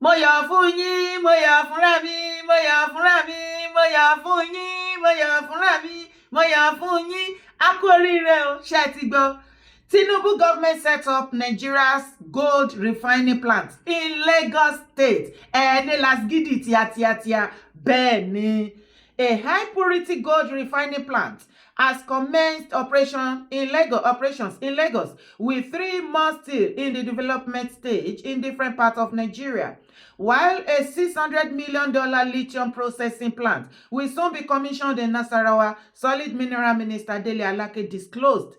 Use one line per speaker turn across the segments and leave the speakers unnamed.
Mo yọ̀ fún yín, mo yọ̀ fúnra mi, mo yọ̀ fúnra mi, mo yọ̀ fún yín, mo yọ̀ fúnra mi, mo yọ̀ fún yín. A kú oríire o. Ṣé ẹ ti gbọ́? Tinubu government set up Nigeria's gold refining plant in Lagos State. Ẹ ní Lasgidi tíatíatíá. Bẹ́ẹ̀ ni, a high purity gold refining plant has commenced operations in Lagos, with three more still in the development stage in different parts of Nigeria. While a $600 million lithium processing plant will soon be commissioned in Nasarawa, Solid Mineral Minister Dele Alake disclosed.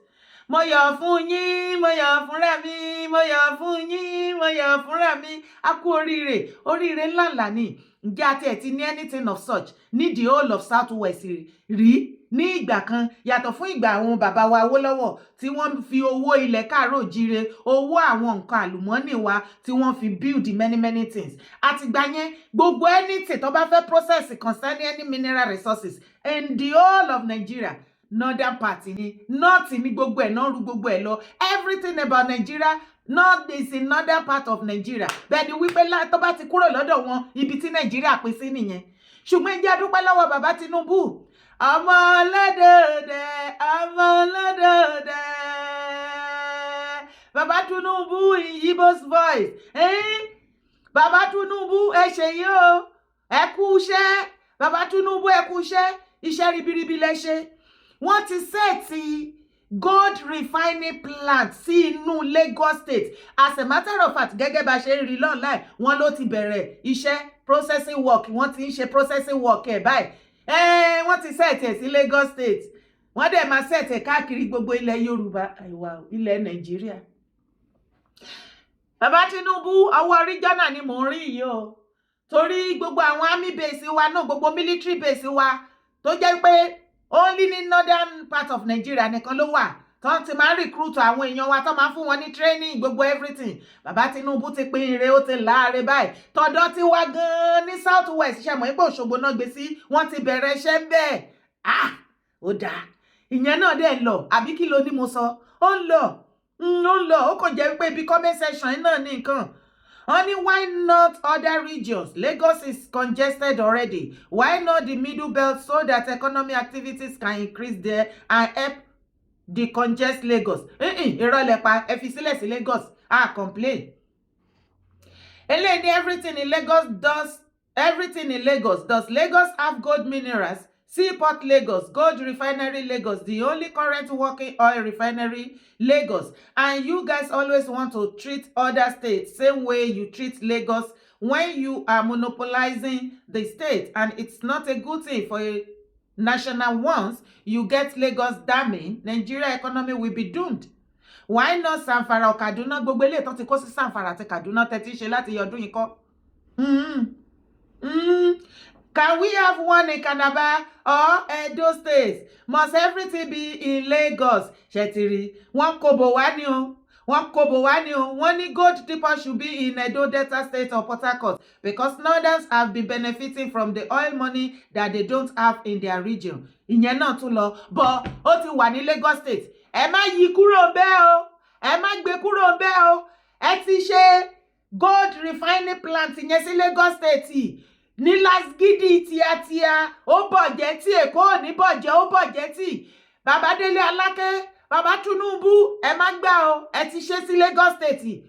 Mo yọ̀ fún yín, mo yọ̀ fúnra mi, mo yọ̀ fún yín, mo yọ̀ fúnra mi. A kú oríire, oríire ńláńlá ni. Ǹjẹ́ àti ẹ̀ ti ní anything of such ní the whole of South West rí ní ìgbà kan, yàtọ̀ fún ìgbà àwọn bàbá wa Awólọ́wọ̀, tí wọ́n fi owó ilẹ̀ káàárọ̀ jíire, owó àwọn nǹkan àlùmọ́ọ́nì wa, tí wọ́n fi build many many things? Àtìgbà yẹn, gbogbo anything tó bá fẹ́ process concerning any mineral resources in the whole of Nigeria, northern part ni, north ni gbogbo ẹ̀ náà ru gbogbo ẹ̀ lọ. Everything about Nigeria, north is in northern part of Nigeria. Bẹ́ẹ̀ ni wípé tó bá ti kúrò lọ́dọ̀ wọn, ibi tí Nàìjíríà pín sí nìyẹn. Ṣùgbọ́n ẹ jẹ́ a dúpẹ́ lọ́wọ́ bàbá Tinubu, ọmọ ọlọ́dọọdẹ, ọmọ ọlọ́dọọdẹ. Bàbá Tinubu in Igbo's voice, eh? Bàbá Tinubu, ẹ ṣe yìí o, ẹ kú iṣẹ́. Bàbá Tinubu, ẹ kú iṣẹ́, iṣẹ́ ribiribi lẹ ṣe. Wọ́n ti set gold refining plant sí inú Lagos State. As a matter of fact, gẹ́gẹ́ bá a ṣe ń rí online, wọ́n ló ti bẹ̀rẹ̀ iṣẹ́ processing work. Wọ́n ti ń ṣe processing work ẹ̀ báyìí. Wọ́n ti set ẹ̀ sí Lagos State, wọ́n dẹ̀ máa set ẹ̀ káàkiri gbogbo ilẹ̀ Yorùbá, àìwá ilẹ̀ Nàìjíríà. Bàbá Tinubu, ọwọ́ regional ni mò ń rí yìí o, torí gbogbo àwọn army base wa náà, gbogbo military base wa tó jẹ́ pé only ní northern part of Nigeria nìkan ló wà, tó ti máa ń recruit àwọn èèyàn wa, tó máa ń fún wọn ní training, gbogbo everything. Bàbá Tinubu ti pín ire, ó ti láàrin báyìí. Tọ̀dọ̀ ti wá gan-an ní South West, ṣe mọ̀ pé Òṣogbo náà gbé sí, wọ́n ti bẹ̀rẹ̀ iṣẹ́ ń bẹ́ẹ̀. Ah, ó dáa, ìyẹn náà dẹ̀ lọ. Àbí kí ló ní mo sọ? Ó ń lọ, ó ń lọ. Ó kàn jẹ́ pé ibi comment section náà ní nǹkan wọ́n ní, "Why not other regions? Lagos is congested already. Why not the Middle Belt, so that economic activities can increase there and help decongest Lagos?" Irọ́ lẹ pa, ẹ fi sílẹ̀ sí Lagos, ah, complain. Eléyìí ní, "Everything in Lagos does, everything in Lagos. Does Lagos have gold minerals? Seaport Lagos, gold refinery Lagos, the only current working oil refinery Lagos. And you guys always want to treat other states same way you treat Lagos when you are monopolizing the state, and it's not a good thing for a national. Once you get Lagos damning, Nigeria economy will be doomed. Why not Zamfara or Kaduna?" Gbogbo eléyìí tó ti kó sí Zamfara àti Kaduna tẹ́tí ṣe láti ọdún yìí kọ́. Can we have one in Calabar or Edo State? Must everything be in Lagos? Ṣètìrì, wọ́n kò bò wá ní o, wọ́n kò bò wá ní o. Wọ́n ní gold depot should be in Edo, Delta State or Port Harcourt because northerners have been benefiting from the oil money that they don't have in their region. Ìyẹn náà tún lọ, but ó ti wà ní Lagos State. Ẹ má yí kúrò bẹ́ẹ̀ o, ẹ má gbé kúrò bẹ́ẹ̀ o. Ẹ ti ṣe gold refining plant yẹn sí Lagos State ní Lasgidi tíátíá. Ó bọ̀jẹ́ tí Èkó ò ní bọ̀jẹ́, ó bọ̀jẹ́ tí bàbá Délé Aláké, bàbá Tinubu, ẹ má gbà o. Ẹ ti ṣe sí Lagos State,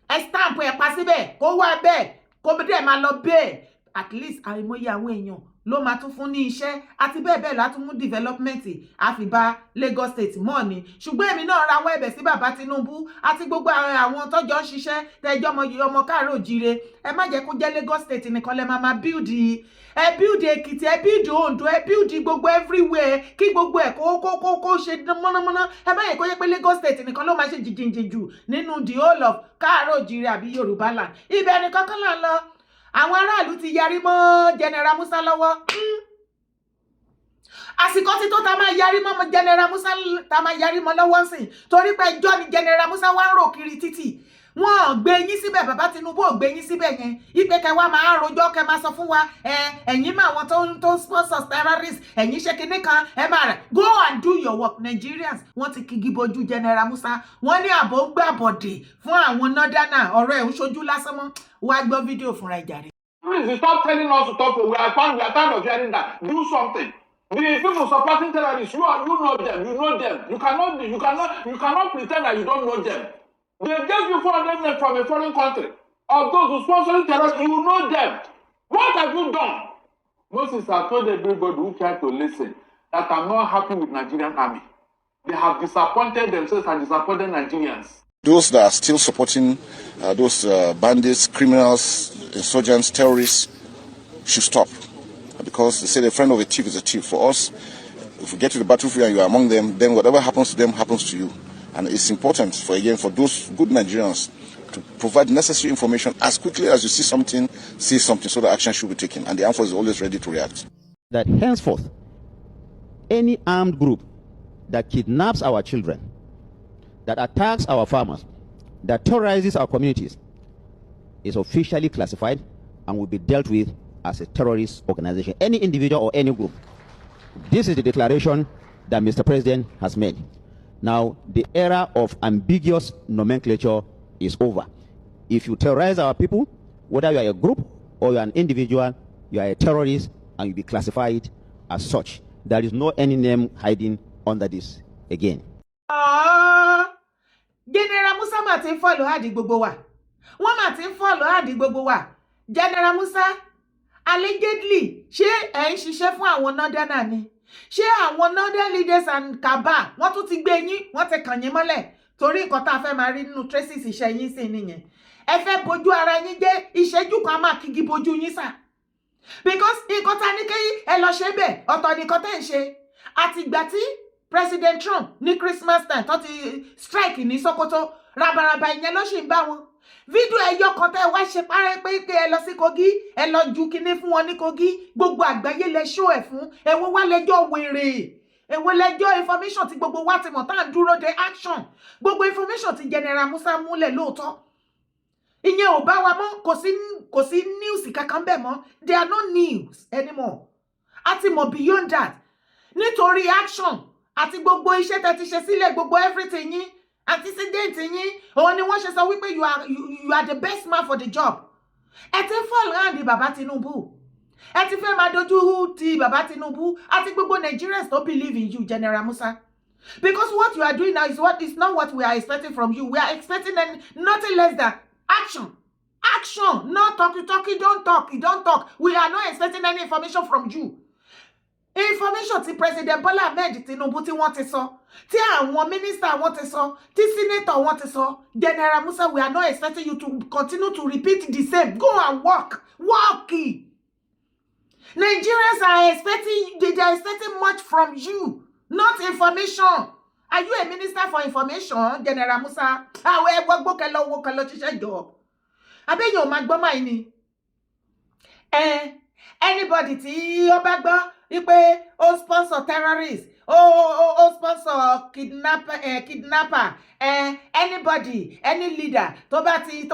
ẹ stamp ẹ pa síbẹ̀, kó wà bẹ́ẹ̀, kó dẹ̀ máa lọ bẹ́ẹ̀. At least, àìmọye àwọn èèyàn ló máa tún fún ní iṣẹ́ àti bẹ́ẹ̀ bẹ́ẹ̀ látún mú development àfi bá Lagos State mọ́ ni. Ṣùgbọ́n èmi náà rawọ́ ẹ̀bẹ̀ sí bàbá Tinubu àti gbogbo àwọn tọ́jọ́ ń ṣiṣẹ́ tẹ́jọ́ ọmọ ọmọ káàárọ̀ òjíire, ẹ má jẹ́ kó jẹ́ Lagos State nìkan lẹ́ máa máa build. Ẹ build Èkìtì, ẹ build Ondo, ẹ build gbogbo everywhere, kí gbogbo ẹ̀ kó ṣe mọ́nàmọ́ná. Ẹ má yẹ kó yẹ pé Lagos State nìkan ló máa ṣe jìjìjì jù nínú the whole of káàárọ̀ òjíire àbí Yorùbá land. Ibẹ̀ nìkan kan là ń lọ. Àwọn aráàlú ti yarí mọ́ General Musa lọ́wọ́. Àsìkò tí tó ta máa yarí mọ́ General Musa, ta máa yarí mọ́ lọ́wọ́ sìn, torí pé ẹjọ́ ni General Musa wá ń rò kiri títì. Wọn gbé yín síbẹ̀, bàbá Tinubu ò gbé yín síbẹ̀ yẹn ipe kẹ wá máa rojọ́, kẹ máa sọ fún wa ẹ ẹ̀yin mọ àwọn tó ń sponsor terrorists, ẹ̀yin ṣe kinní kan, ẹ máa rẹ̀. Go and do your work. Nigerians, wọ́n ti kigi bojú General Musa. Wọ́n ní ààbò ń gbàbọ̀dè fún àwọn northerner. Ọ̀rọ̀ ẹ̀ ń ṣojú lásán mọ́. Wá gbọ́ fídíò fúnra ìjà rẹ̀.
Please stop telling us to talk. We are tired of hearing that. Do something. The people supporting terrorists, you know them. You know them. You cannot pretend that you don't know them. They gave you 400 men from a foreign country. Of those who sponsoring terrorists, you know them. What have you done? Moses, I told everybody who care to listen that I'm not happy with Nigerian Army. They have disappointed themselves and disappointed Nigerians.
Those that are still supporting those bandits, criminals, insurgents, terrorists should stop. Because they say the friend of a thief is a thief. For us, if we get to the battlefield and you are among them, then whatever happens to them happens to you. And it's important for, again, for those good Nigerians to provide necessary information as quickly as you see something, so that action should be taken. And the armed force is always ready to react.
That henceforth, any armed group that kidnaps our children, that attacks our farmers, that terrorizes our communities, is officially classified and will be dealt with as a terrorist organization, any individual or any group. This is the declaration that Mr. President has made. Now, the era of ambiguous nomenclature is over. If you terrorize our people, whether you are a group or you are an individual, you are a terrorist and you'll be classified as such. There is no any name hiding under this again.
General Musa mà ti ń fall hand gbogbo wa. Wọ́n mà ti ń fall hand gbogbo wa. General Musa, allegedly, ṣé ẹ̀ ń ṣiṣẹ́ fún àwọn northerner ni? Ṣé àwọn northern leaders and cabal wọ́n tún ti gbé yín, wọ́n ti kàn yín mọ́lẹ̀? Torí nǹkan tá a fẹ́ máa rí nínú traces iṣẹ́ yín sí nìyẹn. Ẹ fẹ́ bojú ara yín jẹ́, ìṣẹ́jú kan á máa kígi bojú yín sà, because nǹkan tá a ní kí ẹ lọ ṣe bẹ́ẹ̀, ọ̀tọ̀ nìkan tẹ́ ń ṣe. Àtìgbà tí President Trump ní Christmas time tó ti strike ní Sokoto, rabaraba ìyẹn ló sì ń bá wọn. Fídíò ẹyọ kan tẹ́ wá ṣe parẹ́ pé ẹ lọ sí Kogi, ẹ lọ ju kinní fún wọn ní Kogi, gbogbo àgbáyé lẹ ṣó ẹ fún. Èwo wá lẹ́jọ́ wèrè? Èwo lẹ́jọ́ information tí gbogbo wa ti mọ̀ tá à ń dúró de action? Gbogbo information tí General Musa múlẹ̀ lóòótọ́, ìyẹn ò bá wa mọ́. Kò sí news kankan bẹ́ẹ̀ mọ́. There are no news anymore. A ti mọ̀ beyond that, nítorí action àti gbogbo iṣẹ́ tẹ́ ti ṣe sílẹ̀, gbogbo everything yín, antecedent yín, òun ni wọ́n ṣe sọ wípé you are the best man for the job. Ẹ ti fall hand bàbá Tinubu, ẹ ti fẹ́ máa dojú ti bàbá Tinubu àti gbogbo Nigerians tó believe in you, General Musa, because what you are doing now is not what we are expecting from you. We are expecting nothing less than action, action, not talking, talking. Don't talk, don't talk. We are not expecting any information from you. Information tí President Bola Ahmed Tinubu tí wọ́n ti sọ, tí àwọn minister wọ́n ti sọ, tí senator wọ́n ti sọ, General Musa, we are not expecting you to continue to repeat the same. Go and work, work. Nigerians are expecting, they are expecting much from you, not information. Are you a minister for information, General Musa? Àwọn ẹgbọ́gbó kẹlọ owó kẹlọ ṣiṣẹ́ jọ abẹ́yẹn ò máa gbọ́ máa ní ẹ. Anybody tí ó bá gbọ́ wípé ó sponsor terrorist, ó sponsor kidnapper, anybody, any leader tó bá ti ń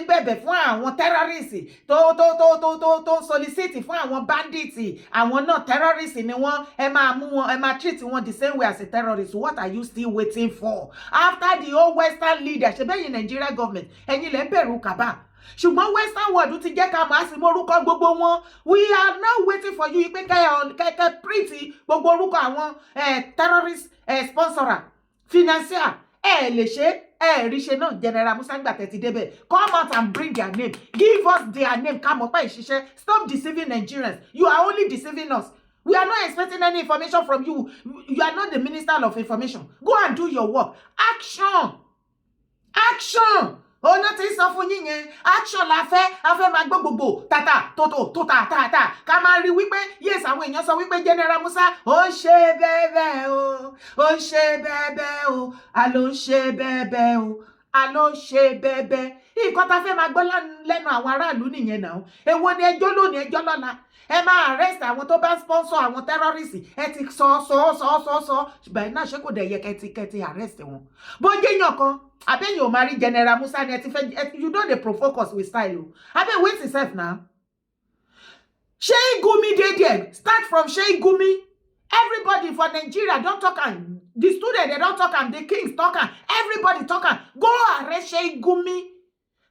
bẹ̀bẹ̀ fún àwọn terrorist, tó ń solicit fún àwọn bandits, àwọn náà terrorist ni wọ́n. Ẹ máa mú wọn, ẹ máa treat wọn the same way as a terrorist. What are you still waiting for after the whole western leader? Ṣe bẹ́yìn Nigeria government, ẹ̀yin lẹ́ ń bẹ̀rù cabal, ṣùgbọ́n western world ti jẹ́ ká máa sì mọ orúkọ gbogbo wọn. We are now waiting for you pé kẹ́ print gbogbo orúkọ àwọn terrorist sponsorer, financier. Ẹ lè ṣe, ẹ rí ṣe náà. General Musa, gbà tẹ́ ti débẹ̀, come out and bring their name. Give us their name ká mọ̀ pé ìṣiṣẹ́. Stop deceiving Nigerians. You are only deceiving us. We are not expecting any information from you. You are not the minister of information. Go and do your work. Action, action. Òun náà ti sọ fún yín yẹn. Action la fẹ́. A fẹ́ máa gbọ́ gbogbo tata tòtò tó tà tà tà, ká máa rí wípé yes, àwọn èèyàn sọ wípé General Musa ó ń ṣe bẹ́ẹ̀ o, ó ń ṣe bẹ́ẹ̀ o, a ló ń ṣe bẹ́ẹ̀ o, a ló ń ṣe bẹ́ẹ̀. Nǹkan tá a fẹ́ máa gbọ́ lẹ́nu àwọn aráàlú nìyẹn náà. Èwo ni ẹjọ́ lónìí, ẹjọ́ lọ́la? Ẹ máa arrest àwọn tó bá sponsor àwọn terrorists. Ẹ ti sọ sọ sọ sọ sọ báyìí náà, ṣé kò dẹ̀ yẹ kẹ́tì arrest wọn? Bó jẹ́yàn kan abẹ́yìn ò máa rí General Musa ni ẹ ti fẹ́. You don dey provoke us with style o. Abeg, wait yourself now. Sheikh Gumi dey there. Start from Sheikh Gumi. Everybody for Nigeria don talk am. The student, they don talk am, the kings talk am, everybody talk am. Go arrest Sheikh Gumi.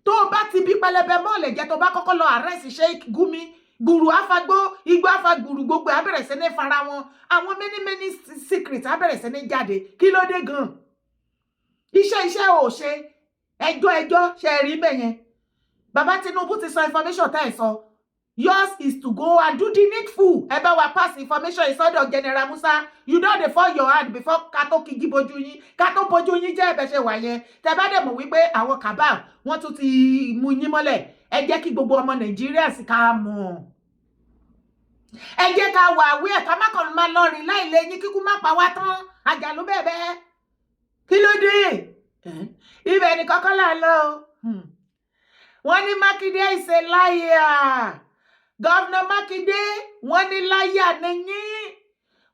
Tó o bá ti bí pẹlẹbẹ mọ́ọ̀lẹ̀ jẹ́, tó bá kọ́kọ́ lọ arrest Sheikh Gumi, gbùrù afagbó, igbó afagbùrù, gbogbo ẹ̀ á bẹ̀rẹ̀ sí ní fara wọn. Àwọn many many secret á bẹ̀rẹ̀ sí ní jáde. Kí ló dé gan? Iṣẹ́ iṣẹ́ ò ṣe, ẹjọ́ ẹjọ́ ṣe rí bẹ́ẹ̀ yẹn. Bàbá Tinubu ti sọ information tá ẹ̀ sọ. Yours is to go and do the needful. Ẹ bá wa pass information ìsọdọ̀ General Musa. You don dey fall your hand before ká tó kíjí bojú yín, ká tó bojú yín jẹ́. Ẹ̀bẹ̀ ṣe wà yẹn, tẹ bá dẹ̀ mọ̀ wípé àwọn cabal wọ́n tún ti mú yín mọ́lẹ̀, ẹ jẹ́ kí gbogbo ọmọ Nàìjíríà sì ká mọ̀. Ẹ jẹ́ ká wà àwí ẹ̀, ká má kàn máa lọ rìn láì lè yín, kíkú má pa wá tán. Àjàlú bẹ́ẹ̀ bẹ́ẹ̀, kí ló dé? Ibẹ̀ ni kọ́kọ́ là ń lọ o. Wọ́n ní Mákindé is a liar. Governor Mákindé, wọ́n ní liar ni yín.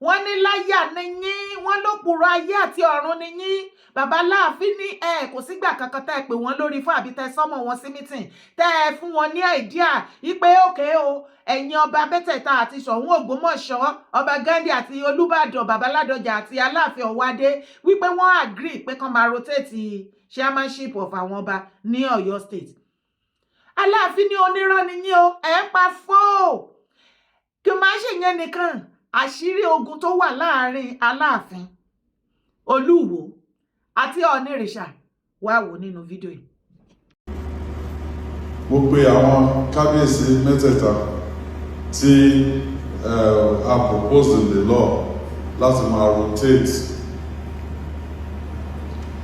Wọ́n ní liar ni yín. Wọ́n ló purọ́ ayé àti ọ̀run ni yín. Bàbá Láàfin ní ẹ kò sígbà kankan tẹ́ ẹ pè wọ́n lórí fún àbí tẹ́ summon wọn sí meeting, tẹ́ ẹ fún wọn ní idea wípé òkè o, ẹ̀yin ọba mẹ́tẹ̀ẹ̀ta àti Ṣọ̀ún Ògbómọ̀ṣọ́, ọba Ghandi àti Olúbàdàn bàbá Ládọjà àti Aláàfin Ọ̀wádé, wípé wọ́n agree pé kán máa rotate chairmanship of àwọn ọba ní Ọ̀yọ́ State. Aláàfin ní onírọ́ ni yín o, ẹ̀ ń pa fóò. Kí n máa ṣèyẹn nìkan, àṣírí ogun tó wà láàrin Aláàfin, Olúwo àti Ọ̀nìrìṣà, wá wò nínú fídíò yìí.
Mo pe àwọn kábíyèsí mẹ́tẹ̀ẹ̀ta tí a propose in the law láti máa rotate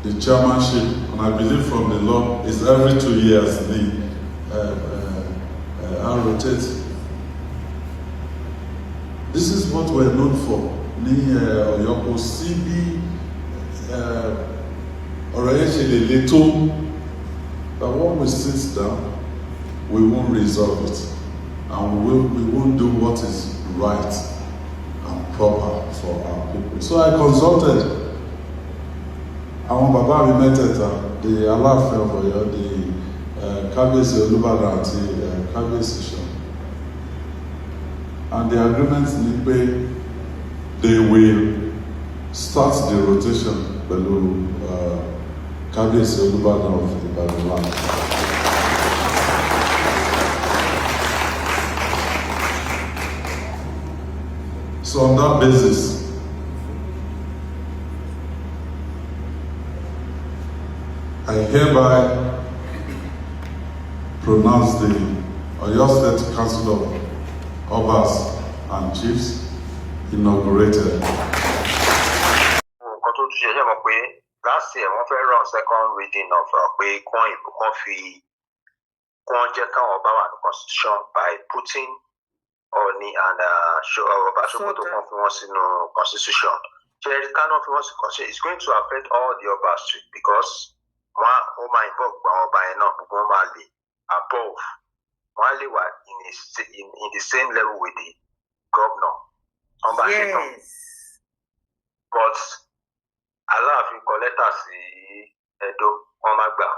the chairmanship, and I believe from the law is every 2 years ní rotate. This is what we're known for ní Ọ̀yọ́. Kò sí bí ọ̀rọ̀ yẹn ṣe lè le tó, but when we sit down, we won't resolve it and we won't do what is right and proper for our people. So I consulted àwọn bàbá mi mẹ́tẹ̀ẹ̀ta, the Aláàfin of Ọ̀yọ́, the Kábíyèsí Olúbàdàn àti Kábíyèsí Ṣọ̀ún, and the agreement ni pé they will start the rotation pẹ̀lú Kábíyèsí Olúbàdàn of Ìbàdàn land. So on that basis, I hereby pronounce the Oyo State Council of Obas and Chiefs inaugurated.
Nǹkan tó tún ṣe, ṣe mọ̀ pé last year wọ́n fẹ́ run second reading of pé kán ìbò kán fi kán jẹ́ káwọn ọba wà ní constitution by putting Ọọ̀ni and Ọba Sokoto,
Sultan.
Kan fi wọ́n sínú constitution. Ṣe ká náà fi wọ́n sí constitution, it's going to affect all the obas too, because wọ́n ó máa involve gbogbo àwọn ọba yẹn náà. Gbogbo wọn máa lè above, wọ́n á lè wà in the same level with the governor wọ́n bá ṣe tán. But Aláàfin kọ lẹ́tà sí Ẹdó, wọ́n má gbà.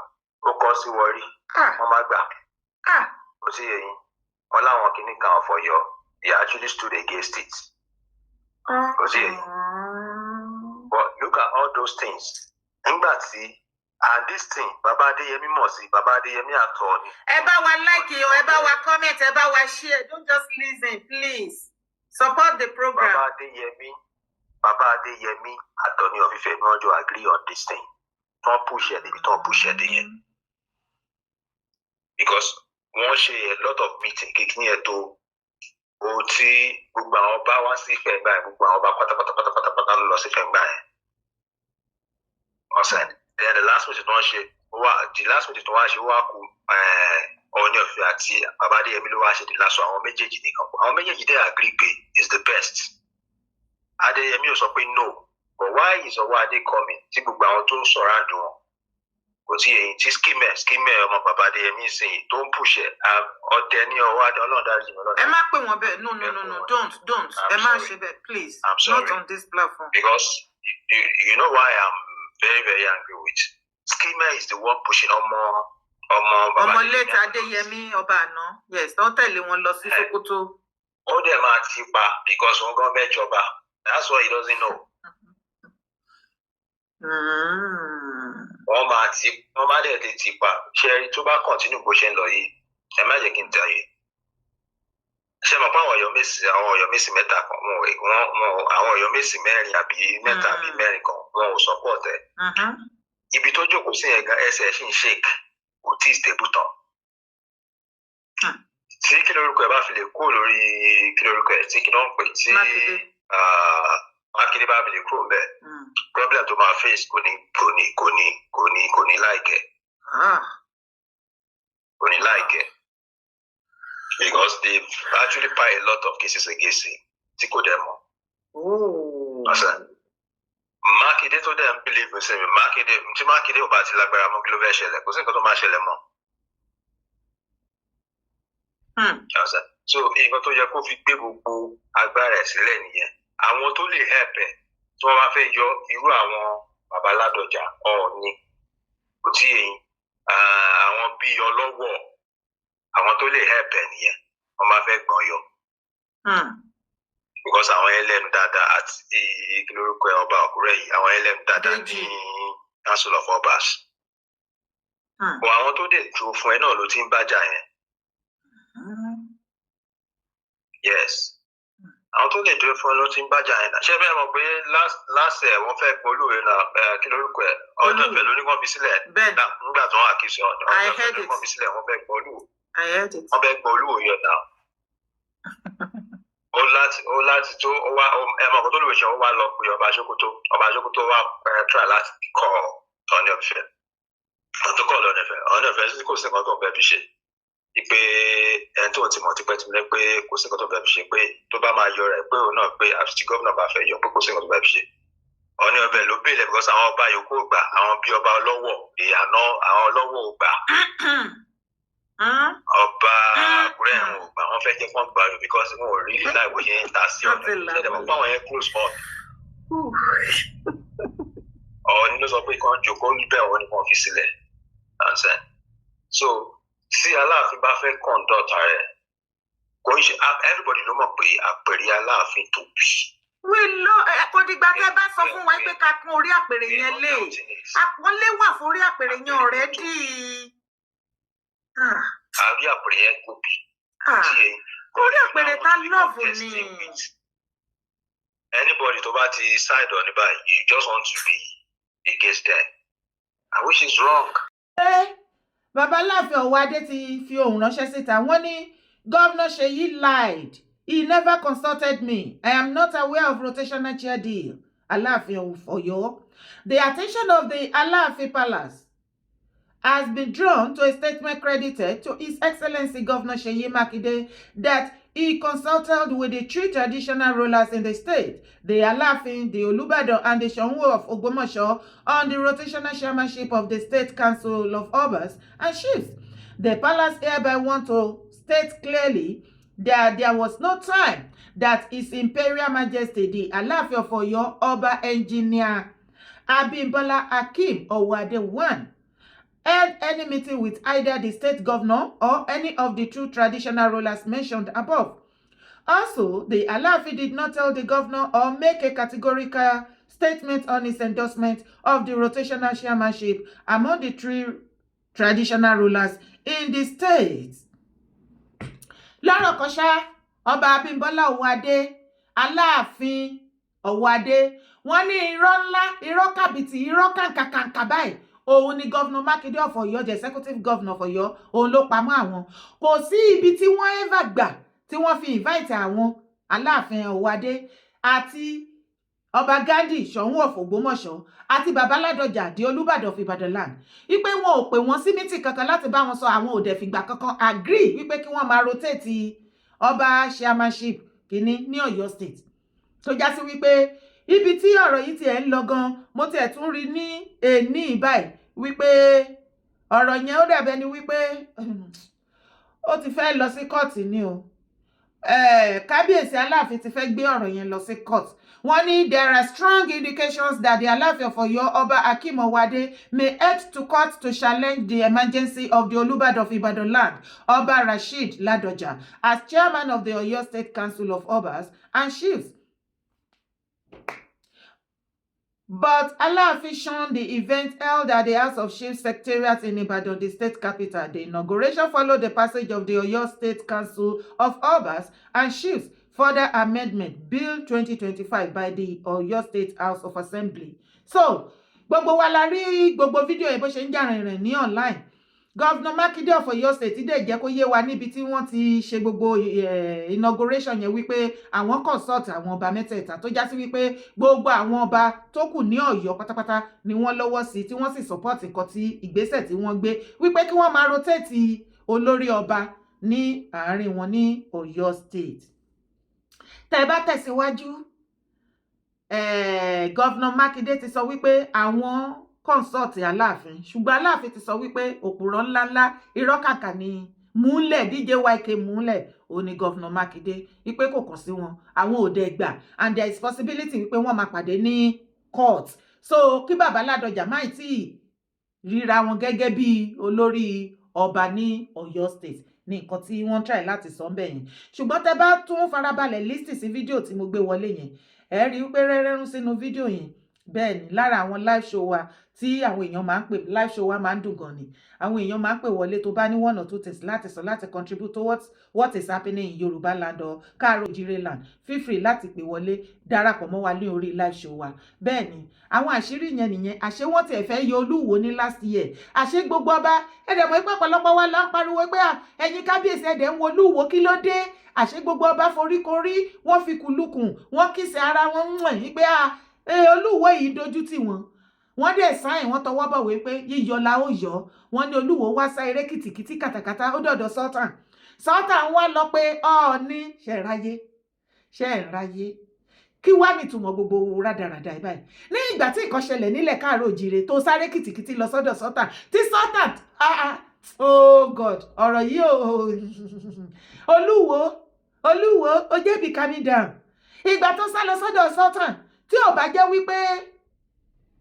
Ó kọ sí Warri, wọ́n má gbà. Kò sí eyín wọn láwọn kìíní kan of Ọ̀yọ́, they actually stood against it. Kò sí eyín. But look at all those things nígbà tí, and this thing, Baba Adéyẹmí mọ̀ sí, Baba Adéyẹmí àtọ̀ ni.
Ẹ bá wa like o, ẹ bá wa comment, ẹ bá wa share. Don't just listen, please support the program.
Bàbá Adéyẹmí àtọ̀ní of Ifẹ̀ ni wọ́n jọ agree on this thing tí wọ́n push ẹ̀ débi tí wọ́n push ẹ̀ dé yẹn, because wọ́n ṣe a lot of meeting kíkí yẹn tó o, tí gbogbo àwọn ọba wá sí Ifẹ̀ gbà yẹn. Gbogbo àwọn ọba pátápátá pátápátá ló lọ sí Ifẹ̀ gbà yẹn ọ̀sẹ̀. Then the last meeting tí wọ́n ṣe ó wá, the last meeting tí wọ́n ṣe, ó wá kù Ọọ̀ni of Ifẹ̀ àti Bàbá Adéyẹmí ló wá ṣe the last one. Àwọn méjèèjì nìkan, àwọn méjèèjì dẹ̀ agree pé is the best. Adéyẹmí ò sọ pé no, but why is Ọwọ́ Adé coming tí gbogbo àwọn tó ń surround wọn kò tí èyí tí skimẹ ọmọ bàbá Adéyẹmí sìn tó ń push ẹ ọdẹ ní Ọwọ́ Adé? Ọlọ́run dáríjì mí, Ọlọ́run.
Ẹ má pè wọ́n bẹ́ẹ̀. No, no, no, no, don't, don't.
I'm
Ẹ má
sorry.
ṣe bẹ́ẹ̀, please.
I'm
Not
sorry.
on this platform.
Because you know why I'm very very angry with Skimmer is the one pushing ọmọ bàbá
Ọmọ
Adéyẹmí.
Late Adéyẹmí, ọba àná, yes, tó ń tẹ̀lé wọn lọ sí Sokoto.
Ó dẹ̀ máa ti pa because òun gan fẹ́ jọba. That's what he doesn't know. Wọ́n máa ti, wọ́n bá dẹ̀ ti tì pa. Ṣe rí, tó bá continue bó ṣe ń lọ yìí, ẹ má jẹ́ kí n tẹ̀ yìí. Ṣe mọ̀ pé àwọn Ọ̀yọ́mèsì, àwọn Ọ̀yọ́mèsì mẹ́ta kan, wọn ò wọ́n wọn àwọn Ọ̀yọ́mèsì mẹ́rin àbí mẹ́ta àbí mẹ́rin kan, wọn ò support ẹ̀. Ibi tó jókòó sí yẹn gan, ẹsẹ̀ ṣì ń shake, kò tí ì stable tán. Tí kí lórúkọ ẹ bá fi lè kúrò lórí, kí lórúkọ ẹ, tí kí ló ń pè tí
Mákindé.
Ah, Mákindé bá fi lè kúrò ńbẹ̀, problem tó máa face, kò ní like ẹ̀. Kò ní like ẹ̀ because they actually pile a lot of cases against him tí kò dẹ̀ mọ̀. Ọ̀sẹ̀. Mákindé tó dẹ̀ ń believe sí mi, Mákindé, tí Mákindé ò bá ti lágbára mọ́, kí ló fẹ́ ṣẹlẹ̀? Kò sí nǹkan tó máa ṣẹlẹ̀ mọ́. Ọ̀sẹ̀. So nǹkan tó yẹ kó fi gbé gbogbo agbára ẹ̀ sílẹ̀ nìyẹn. Àwọn tó lè help ẹ̀ tí wọ́n bá fẹ́ yọ irú àwọn bàbá Ládọjà, Ọọ̀ni, kò tí èyí, àwọn bíi Ọlọ́wọ̀, àwọn tó lè help ẹ̀ nìyẹn wọ́n bá fẹ́ gbọ́n yọ because àwọn ẹlẹ́nu dáadáa àti kí lórúkọ ẹ̀, ọba Àkúrẹ́ yìí, àwọn ẹlẹ́nu dáadáa ní
Déjì.
Council of Obas. But àwọn tó dẹ̀ dúró fún ẹ náà ló ti ń bájà yẹn. Yes, àwọn tó lè dúró fún ẹ ló ti ń bájà yẹn náà. Ṣé bẹ́ẹ̀ mọ̀ pé last last ẹ̀ wọ́n fẹ́ gbọ́ olóore náà ẹ̀, kí lórúkọ ẹ̀, Ọọ̀ni
Olúwo.
Ifẹ̀ ló ní kàn fi sílẹ̀.
Bẹ́ẹ̀ni.
Nígbà tó wọ́n àkíyèsí Ọọ̀ni
I
Ifẹ̀
heard
ló ní
it.
kàn fi sílẹ̀, wọ́n fẹ́ gbọ́ olúwo.
I heard it.
Wọ́n fẹ́ gbọ́ olúwo yọ náà. Ó láti tó ó wá ẹ mọ̀ kó tó lè ṣe, ó wá lọ pé ọba Sokoto. Ọba Sokoto wá try láti kọ́ Ọọ̀ni of Ifẹ̀ tó kọ́ Ọọ̀ni Ifẹ̀. Ọọ̀ni Ifẹ̀ sí kò sí nǹkan tó ń fẹ́ fi ṣe, pé ẹni tó ti mọ̀ tipẹ́ tí mo pé kò sí nǹkan tó ń fẹ́ fi ṣe, pé tó bá máa yọ rẹ̀, pé òun náà, pé àfi tí gómìnà bá fẹ́ yọ, pé kò sí nǹkan tó fẹ́ fi ṣe. Ọọ̀ni ọbẹ̀ ló bèèlẹ̀ because àwọn ọba yòókù ò gbà, àwọn bíi ọba Ọlọ́wọ̀ ìyànà, àwọn Ọlọ́wọ̀ ò gbà. Ọba Àkúrẹ́ wọn ò gbà, wọ́n fẹ́ jẹ́ kó gbà yọ because wọn ò rí láì bó ṣe ń ta sí ọ̀nà ṣẹlẹ̀ mọ́ pé àwọn yẹn close mọ́. Ọọ̀ni ló sọ pé kàn jókòó bẹ́ẹ̀, wọ́n ní wọ́n fi sílẹ̀. Understand? So tí Aláàfin bá fẹ́ conduct rẹ̀, kò ń ṣe everybody ló mọ̀ pé àpèrè Aláàfin tóbi.
Wí ló ẹ, kò dìgbà tẹ́ bá sọ fún wa pé ká kún orí àpèrè yẹn lé, àpọ́nlé wà fún orí àpèrè yẹn already. Ah,
Àrí àpèrè yẹn tóbi.
Ah,
tí
orí àpèrè tá love ni.
Anybody tó bá ti side on báyìí, you just want to be against them, and which is wrong.
Ẹ bàbá Aláàfin Ọ̀wọ́adé ti fi ohùn ránṣẹ́ síta. Wọ́n ní Governor Seyi lied, he never consulted me. I am not aware of rotational chair deal. Aláàfin of Ọ̀yọ́. The attention of the Aláàfin Palace has been drawn to a statement credited to His Excellency Governor Seyi Makinde that he consulted with the three traditional rulers in the state, the Alaafin, the Olubadan, and the Soun of Ogbomoso, on the rotational chairmanship of the State Council of Obas and Chiefs. The palace hereby want to state clearly that there was no time that His Imperial Majesty, the Alaafin of Oyo, Oba Engineer Abimbola Akeem Owoade I, held any meeting with either the state governor or any of the two traditional rulers mentioned above. Also, the Alaafin did not tell the governor or make a categorical statement on his endorsement of the rotational chairmanship among the three traditional rulers in the state. Lọ́rọ̀ kan ṣá, Ọba Abímbọ́lá Ọ̀wọ́adé, Aláàfin Ọ̀wọ́adé, wọ́n ní irọ́ ńlá, irọ́ kàbìtì, irọ́ kàǹkàkàǹkà báyìí òun ni Governor Mákindé of Ọ̀yọ́, the executive governor of Ọ̀yọ́, òun ló pamọ́ àwọn. Kò sí ibi tí wọ́n ever gbà tí wọ́n fi invite àwọn Aláàfin Ọ̀wọ́adé àti Ọba Gandhi, Ṣọ̀ún of Ògbómọ̀ṣọ́, àti Bàbá Ládọjà, di Olúbàdàn of Ìbàdàn land, wípé wọn ò pè wọ́n sí meeting kankan láti bá wọn sọ. Àwọn ò dẹ̀ fìgbà kankan agree wípé kí wọ́n máa rotate ọba chairmanship kínní ní Ọ̀yọ́ State. Tó já sí wípé ibi tí ọ̀rọ̀ yìí tiẹ̀ ń lọ gan, mo tiẹ̀ tún rí ní èní báyìí wípé ọ̀rọ̀ yẹn ó dàbẹ́ ni wípé ó ti fẹ́ lọ sí kóòtù ni o. Kábíyèsí Aláàfin ti fẹ́ gbé ọ̀rọ̀ yẹn lọ sí court. Wọ́n ní there are strong indications that the Aláàfin of Ọ̀yọ́, Ọba Akeem Owoade, may head to court to challenge the emergency of the Olúbàdàn of Ibadan land, Ọba Rasheed Ladoja, as chairman of the Ọ̀yọ́ State Council of Obas and Chiefs. But Alaafin shunned the event held at the House of Chiefs Secretariat in Ibadan, the state capital. The inauguration followed the passage of the Oyo State Council of Obas and Chiefs Further Amendment Bill 2025 by the Oyo State House of Assembly. So, gbogbo wa la rí gbogbo fídíò yẹn bó ṣe ń jà rìnrìn ní online. Governor Makinde of Oyo State dẹ̀ jẹ́ kó yé wa níbi tí wọ́n ti ṣe gbogbo inauguration yẹn wípé àwọn consult àwọn ọba mẹ́tẹ̀ẹ̀ta, tó já sí wípé gbogbo àwọn ọba tó kù ní Ọ̀yọ́ pátápátá ni wọ́n lọ́wọ́ sí, tí wọ́n sì support nǹkan tí ìgbésẹ̀ tí wọ́n gbé wípé kí wọ́n máa rotate olórí ọba ní àárín wọn ní Ọ̀yọ́ State. Tẹ́ ẹ bá tẹ̀síwájú, Governor Makinde ti sọ wípé àwọn consult Aláàfin, ṣùgbọ́n Aláàfin ti sọ wípé òpùrọ̀ ńláńlá, irọ́ kàkà ni múlẹ̀ DJ YK múlẹ̀ òun ni Governor Mákindé, wípé kò kàn sí wọn, àwọn ò dẹ̀ gbà, and there is possibility wípé wọ́n máa pàdé ní court. So kí bàbá Ládọjà má tí ì ríra wọn gẹ́gẹ́ bí olórí ọba ní Ọ̀yọ́ State ní nǹkan tí wọ́n try láti sọ ńbẹ̀ yẹn. Ṣùgbọ́n tẹ́ bá tún farabalẹ̀ listen sí fídíò tí mo gbé wọlé yẹn, ẹ rí i pé rẹ́rẹ́rún sínú fídíò yẹn. Bẹ́ẹ̀ ni, lára àwọn live show wa tí àwọn èèyàn máa ń pè, live show wa máa ń dùn gan ni. Àwọn èèyàn máa ń pè wọlé tó bá ní one or two things láti sọ, láti contribute towards what is happening in Yorùbá land or Káàárọ̀ Oòjíire land. Feel free láti pè wọlé, darapọ̀ mọ́ wa ní orí live show wa. Bẹ́ẹ̀ ni, àwọn àṣírí yẹn nìyẹn. Àṣé wọ́n tiẹ̀ fẹ́ yọ Olúwo ní last year? Àṣé gbogbo ọba ẹ̀dẹ̀ mọ̀ pé ọ̀pọ̀lọpọ̀ wa là ń pariwo pé ẹ̀yin kábíyèsí, ẹ̀dẹ̀ ń wo Olúwo, kí ló dé? Àṣé gbogbo ọba foríkorí, wọ́n fi kùlùkùn, wọ́n kìsẹ̀ ara wọn ń wọ̀nyí pé Olúwo yìí dojú tì wọ́n. Wọ́n dẹ̀ sign, wọ́n tọwọ́ bọ̀wé pé yíyọ la ó yọ. Wọ́n ní Olúwo wá sá eré kìtìkìtì kàtàkàtà, ó dọ̀dọ̀ Sultan. Sultan wá lọ pé Ọọ̀ni ṣe ráyé, ṣe ń ráyé, kí wá nítumọ̀ gbogbo rádaràda ẹ̀ báyìí? Ní ìgbà tí nǹkan ṣẹlẹ̀ nílẹ̀ Káàárọ̀ Òjìrè, tó sáré kìtìkìtì lọ sọ́dọ̀ Sultan, tí Sultan, ah ah, oh God, ọ̀rọ̀ yìí o. Olúwo, Olúwo, ó jẹ́bi, calming down. Ìgbà tó sá lọ sọ́dọ̀ Sultan, tí ò bá jẹ́ wípé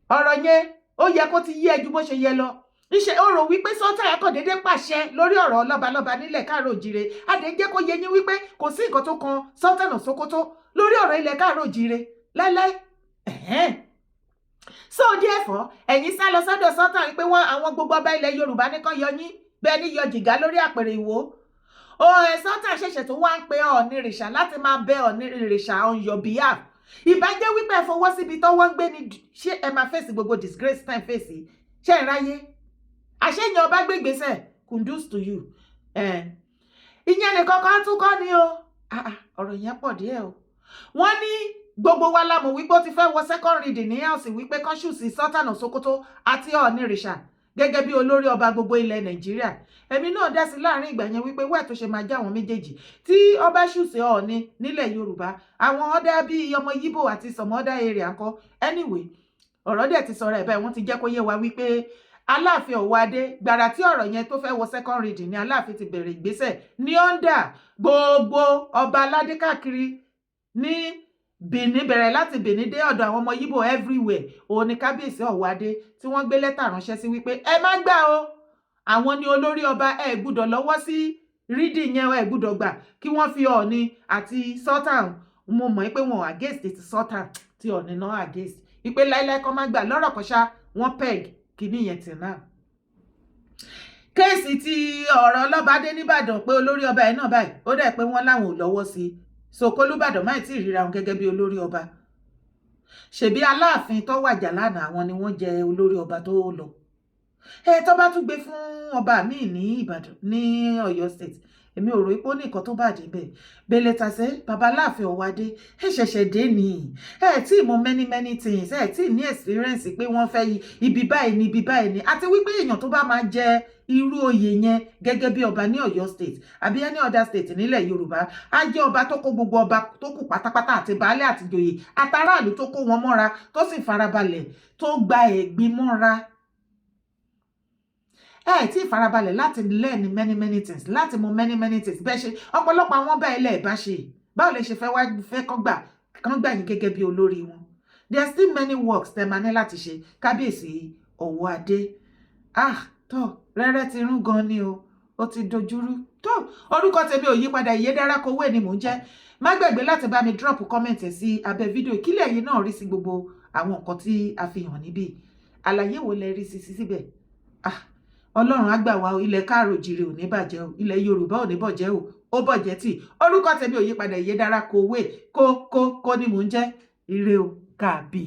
ọ̀rọ̀ yẹn ó yẹ kó ti yé ẹ ju bó ṣe yẹ lọ, ńṣe ó rò wípé Sultan akọ̀ déédé pàṣẹ lórí ọ̀rọ̀ lọ́balọ́ba nílẹ̀ Káàárọ̀ Òjìrè. Adé jẹ́ kó yé yín wípé kò sí nǹkan tó kan Sultan of Sokoto lórí ọ̀rọ̀ ilẹ̀ Káàárọ̀ Òjìrè láíláí. So therefore, ẹ̀yin sá lọ sọ́dọ̀ Sultan wípé wọ́n àwọn gbogbo ọba ilẹ̀ Yorùbá ní kán yọ yín bẹ́ẹ̀ ní yọ jìgá lórí àpèrè Ìwó. Ó ẹ̀ Sultan ṣẹ̀ṣẹ̀ tó wá ń pe Ọ̀nìrìṣà láti máa bẹ Ọ̀nìrìṣà on your behalf. Ìbá jẹ́ wípé ẹ fọwọ́ síbi tọ́wọ́ ń gbé ni, ṣé ẹ máa fèsì gbogbo disgrace time fèsì? Ṣé ẹ ráyé? Àṣeyàn ọba gbégbèsè, kudos to you. Ìyẹn nìkan kan tún kọ́ ni o. Ọ̀rọ̀ yẹn pọ̀ díẹ̀ o. Wọ́n ní gbogbo wa la mọ̀ wípé ó ti fẹ́ wọ second reading ní House, wípé kán choose Sultan of Sokoto àti Ọ̀nìrìṣà gẹ́gẹ́ bí olórí ọba gbogbo ilẹ̀ Nàìjíríà. Èmi náà dá sí láàrin ìgbà yẹn wípé wẹ́ẹ̀ tó ṣe máa jẹ́ àwọn méjèèjì tí ọba choose Ọọ̀ni nílẹ̀ Yorùbá, àwọn other bíi ọmọ Yíbò àti some other area ńkọ́? Anyway, ọ̀rọ̀ dẹ̀ ti sọ̀rọ̀ ẹ̀ bẹ́ẹ̀. Wọ́n ti jẹ́ kó yé wa wípé Aláàfin Ọ̀wọ́adé, gbàrà tí ọ̀rọ̀ yẹn tó fẹ́ wọ second reading ni Aláàfin ti bẹ̀rẹ̀ ìgbésẹ̀ ní under gbogbo ọba aládé káàkiri ní Benin, bẹ̀rẹ̀ láti Benin dé ọ̀dọ̀ àwọn ọmọ Yíbò everywhere. Òun ni kábíyèsí Ọ̀wọ́adé tí wọ́n gbé lẹ́tà ránṣẹ́ sí wípé ẹ má gbà o, àwọn ni olórí ọba, ẹ gbúdọ̀ lọ́wọ́ sí reading yẹn, ẹ gbúdọ̀ gbà kí wọ́n fi Ọọ̀ni àti Sultan. Mo mọ̀ pé wọn against ti Sultan, ti Ọọ̀ni náà against, wípé láíláí kọ́ má gbà. Lọ́rọ̀ kan ṣá, wọ́n peg kìíní yẹn tì náà. Case ti ọ̀rọ̀ ọlọ́badé nìbàdàn pé olórí ọba ẹ̀ náà báyìí, ó dẹ̀ pé wọ́n láwọn ò lọ́wọ́ sí i, so kólúbàdàn máì tí ì ríra wọn gẹ́gẹ́ bí olórí ọba. Ṣebí Aláàfin tó wàjà lánàá, àwọn ni wọ́n jẹ olórí ọba tó lọ. Ẹ tó bá tún gbé fún ọba míì ní Ìbàdàn, ní Ọ̀yọ́ State, èmi ò rò pé ó ní nǹkan tó bàjẹ́ bẹ́ẹ̀. Bẹ́lẹ̀ tàṣẹ baba Aláàfin Ọ̀wádé, ẹ ṣẹ̀ṣẹ̀ dé ni, ẹ tí ì mọ many many things, ẹ tí ì ní experience pé wọ́n fẹ́ ibi báyìí ní ibi báyìí ní, àti wípé èèyàn tó bá máa jẹ irú oyè yẹn gẹ́gẹ́ bí ọba ní Ọ̀yọ́ State àbí any other state nílẹ̀ Yorùbá, á jẹ́ ọba tó kó gbogbo ọba tó kù pátápátá àti baálé àti ìjòyè àtàráàlú, tó kó wọn mọ́ra, tó sì farabalẹ̀, tó gba ẹ̀gbin mọ́ra. Ẹ tí ìfarabalẹ̀ láti learn many many things, láti mọ many many things. Bẹ́ẹ̀ ṣe ọ̀pọ̀lọpọ̀ àwọn ọba ilẹ̀ ẹ̀ bá ṣe, báwo lè ṣe fẹ́ wá fẹ́ kọ́ gbà kán gbà yín gẹ́gẹ́ bí olórí wọn? There are still many works tẹ́ máa ní láti ṣe, kábíyèsí Ọ̀wọ́adé. Ah, tó rẹ́rẹ́ ti rún gan ni o, ó ti dojúrú. Tó orúkọ tèmi ò yí padà, Ìyédára Kowé ni mò ń jẹ́. Má gbàgbé láti bá mi drop comment sí abẹ́ fídíò. Kílẹ̀ yìí náà rí sí gbogbo Àwọn nǹkan tí a fi hàn níbí, àlàyé wo lẹ rí sí síbẹ̀? Ah, Ọlọ́run á gbà wá o. Ilẹ̀ káàrò jìrì ò ní bàjẹ́ o, ilẹ̀ Yorùbá ò ní bọ̀jẹ́ o, ó bọ̀jẹ́ tì. Orúkọ tèmi ò yípadà, Ìyédára Kòwé kó kó kó ni mò ń jẹ́. Ire o, kàbí.